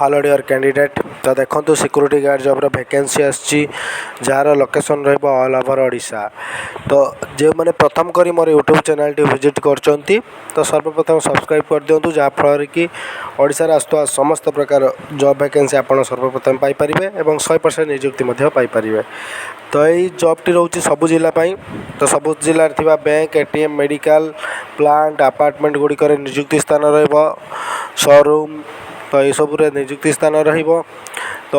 Hello dear candidate. ତ ଦେଖନ୍ତୁ, security guard ଜବ୍ର vacancy ଆସିଛି, ଯାହାର ଲୋକେସନ୍ ରହିବ ଅଲ୍ ଓଭର୍ ଓଡ଼ିଶା। ତ ଯେଉଁମାନେ ପ୍ରଥମ କରି ମୋର ୟୁଟ୍ୟୁବ୍ ଚ୍ୟାନେଲ୍ଟି ଭିଜିଟ୍ କରୁଛନ୍ତି, ତ ସର୍ବପ୍ରଥମେ ସବସ୍କ୍ରାଇବ୍ କରିଦିଅନ୍ତୁ, ଯାହାଫଳରେ କି ଓଡ଼ିଶାରେ ଆସୁଥିବା ସମସ୍ତ ପ୍ରକାର ଜବ୍ ଭ୍ୟାକେନ୍ସି ଆପଣ ସର୍ବପ୍ରଥମେ ପାଇପାରିବେ ଏବଂ 100% ନିଯୁକ୍ତି ମଧ୍ୟ ପାଇପାରିବେ। ତ ଏଇ ଜବ୍ଟି ରହୁଛି ସବୁ ଜିଲ୍ଲା ପାଇଁ। ତ ସବୁ ଜିଲ୍ଲାରେ ଥିବା bank, ATM, medical, plant, apartment ଗୁଡ଼ିକରେ ନିଯୁକ୍ତି ସ୍ଥାନ ରହିବ, ସୋରୁମ୍, ତ ଏସବୁରେ ନିଯୁକ୍ତି ସ୍ଥାନ ରହିବ। ତ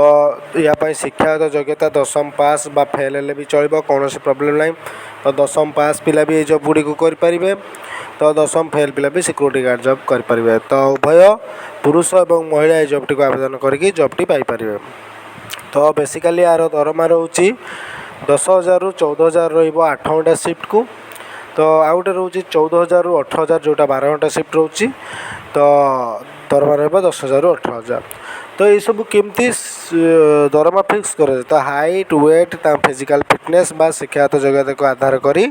ୟା ପାଇଁ ଶିକ୍ଷାଗତ ଯୋଗ୍ୟତା 10ମ ପାସ୍ ବା ଫେଲ୍ ହେଲେ ବି ଚଳିବ, କୌଣସି ପ୍ରୋବ୍ଲେମ୍ ନାହିଁ। ତ 10ମ ପାସ୍ ପିଲା ବି ଏଇ ଜବ୍ ଗୁଡ଼ିକୁ କରିପାରିବେ, ତ 10ମ ଫେଲ୍ ପିଲା ବି ସିକ୍ୟୁରିଟି ଗାର୍ଡ଼ ଜବ୍ କରିପାରିବେ। ତ ଉଭୟ ପୁରୁଷ ଏବଂ ମହିଳା ଏଇ ଜବ୍ଟିକୁ ଆବେଦନ କରିକି ଜବ୍ଟି ପାଇପାରିବେ। ତ ବେସିକାଲି ୟାର ଦରମା ରହୁଛି 10,000ରୁ 14,000 ରହିବ 8 ଘଣ୍ଟା ସିଫ୍ଟକୁ। ତ ଆଉ ଗୋଟେ ରହୁଛି 14,000ରୁ 18,000, ଯେଉଁଟା 12 ଘଣ୍ଟା ସିଫ୍ଟ ରହୁଛି। ତ ଦରମା ରହିବ 10,000ରୁ 18,000। ତ ଏଇସବୁ କେମିତି ଦରମା ଫିକ୍ସ କରାଯାଏ? ତ ହାଇଟ୍, ୱେଟ୍, ତା ଫିଜିକାଲ୍ ଫିଟନେସ୍ ବା ଶିକ୍ଷାଗତ ଯୋଗ୍ୟତାକୁ ଆଧାର କରି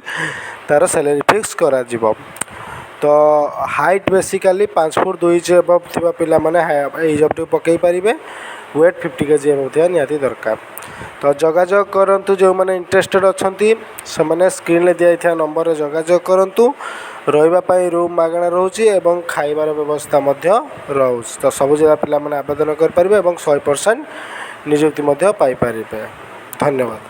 ତା'ର ସାଲାରୀ ଫିକ୍ସ କରାଯିବ। ତ height basically 5 foot 2 inch above ଥିବା ପିଲାମାନେ ଏଇ ଜବ୍ଟିକୁ ପକାଇ ପାରିବେ। ୱେଟ୍ 50 କେଜି ଏବଭ୍ ଥିବା ନିହାତି ଦରକାର। ତ ଯୋଗାଯୋଗ କରନ୍ତୁ, ଯେଉଁମାନେ ଇଣ୍ଟରେଷ୍ଟେଡ଼୍ ଅଛନ୍ତି ସେମାନେ ସ୍କ୍ରିନ୍ରେ ଦିଆଯାଇଥିବା ନମ୍ବରରେ ଯୋଗାଯୋଗ କରନ୍ତୁ। ରହିବା ପାଇଁ ରୁମ୍ ମାଗଣା ରହୁଛି ଏବଂ ଖାଇବାର ବ୍ୟବସ୍ଥା ମଧ୍ୟ ରହୁଛି। ତ ସବୁ ଜିଲ୍ଲା ପିଲାମାନେ ଆବେଦନ କରିପାରିବେ ଏବଂ 100% ନିଯୁକ୍ତି ମଧ୍ୟ ପାଇପାରିବେ। ଧନ୍ୟବାଦ।